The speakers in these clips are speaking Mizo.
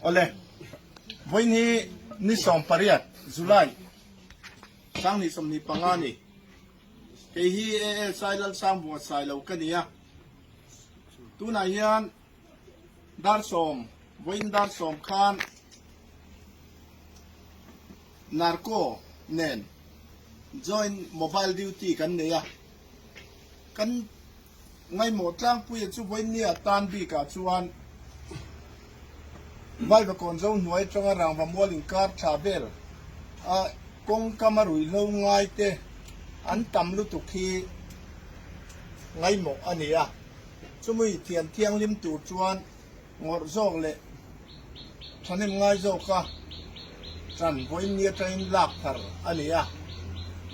Awle, vawiin hi ni 18 July 2025 a ni. Kei hi ASI Lalsangvunga Sailo ka ni a. Tunah hian dar sawm, vawiin dar sawm khan Narco nen joint mobile duty kan nei a. Kan Ngaimawh tlangpuia chu vawinia tan bikah chuan Vaivakawn zo hnuai atanga rangva mual inkar tha vel a kawngkam a ruihhlo ngai te an tam lutuk hi ngaimawh a ni a. Chumi thian thianghlim tur chuan Ngawrh zawk leh thahnem ngai zawka ṭan vawiin ni atangin lak thar a ni a.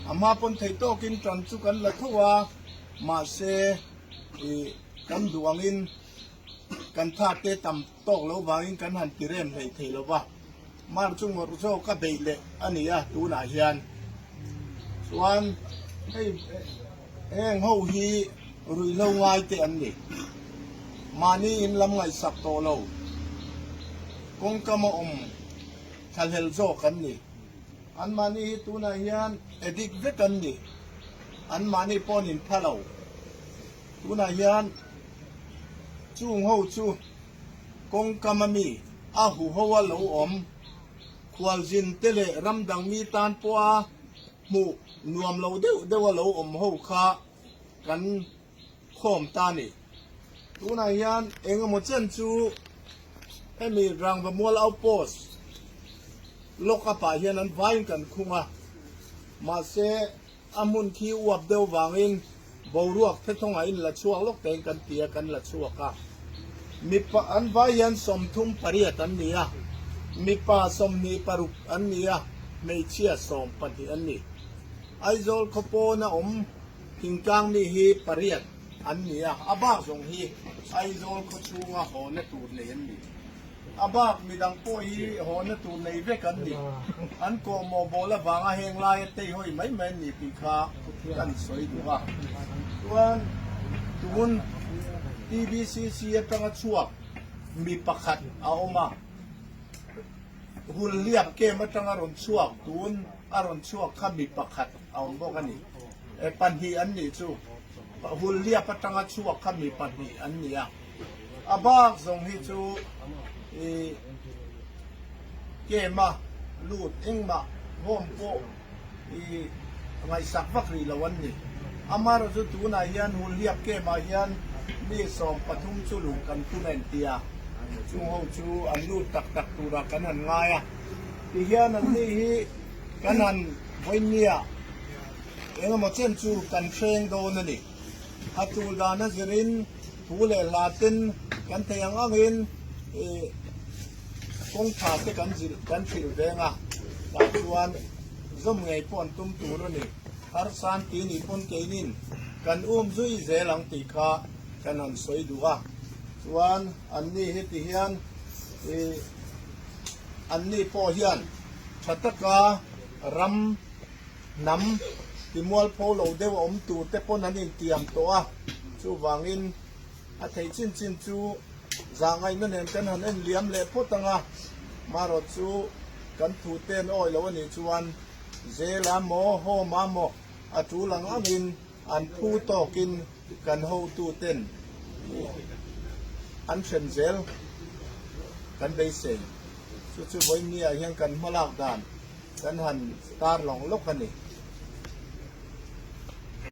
A hma pawn thei tawkin ṭan chu kan la tho a, mahse ih kan duh angin kan tha te tam tawk lo vangin kan han ti rem hlei thei lo va. Mar chu ngawrh zawk a beih leh a ni a tunah hian chuan hei heng ho hi ruihhlo ngai te an ni. Mahni in lam ngaihsak tawh lo kawngkam a awm thlahlel zawk an ni. An mahni hi tunah hian addict vek an ni. An mahni pawh an inpha lo. Tunah hian chung ho chu. Kawngkam a mi a huho a lo awm. Khualzin te leh ram dang mi tan pawha hmuh nuam lo deuh deuh a lo awm ho kha kan khawm ta ni. Tunah hian eng emaw chen chu hemi Rangva Mual Outpost lock up ah hian an vaiin kan khung a, mahse A hmun khi uap deuh vangin boruak thethawngah in la chhuak lawk tein kan ti a, kan la chhuak a. Mipa an vai hian 38 an ni a, mipa 26 an ni a, hmeichhia 12 an ni. Aizawl khaw pawna awm thingtlang mi hi pariat an ni a, a bak zawng hi Aizawl khaw chhunga hawna tur nei an ni. A bak midang pawh hi hawna tur nei vek an ni. An kawhmawh bawl avanga heng laia teihawi mai mai an ni tih kha kan sawi duh a. Chuan tun TBCC atanga chhuak mi pakhat a awm a, Hulhliap camp atanga rawn chhuak tun a rawn chhuak kha mi pakhat a awm bawk a ni. E pahnih an nih chu. Hulhliap atanga chhuak kha mi pahnih an ni a. A bak zawng hi chu i kem a lut engmah home pawh i ngaihsak vak rih lo an ni. Amaherawh chu tunah hian Hulhliap kem ah hian mi 13 chu luh kan tum a inti a, chung ho chu an lut tak tak turah kan han ngai a. Tihian an ni hi kan han vawinia engemaw chen chu kan hreng dawn a ni. A tul dan a zirin thu leh hla ten kan thei ang angin kawng tha te kan zilh kan hrilh veng a, tah chuan zawm ngei pawh an tum tur a ni. Harsan ti nih pawn keinin kan um zui zel ang tih kha kan han sawi duh a, chuan anni hi ti hian anni pawh hian tha taka ram Hnam ti mualpho lo deuh a awm tur te pawn an intiam tawh a, chuvangin a theih chin chin chu zahngaihna nen kan han en liam leh phawt ang a, marawt chu kan thu te an awi lo a nih chuan Zela maw Home-a maw a tul ang angin an phu tawkin kan hotu ten an hrem zel kan beisei. Chu chu vawiin ni ah hian kan hmalak dan kan han tar lawng lawk a ni.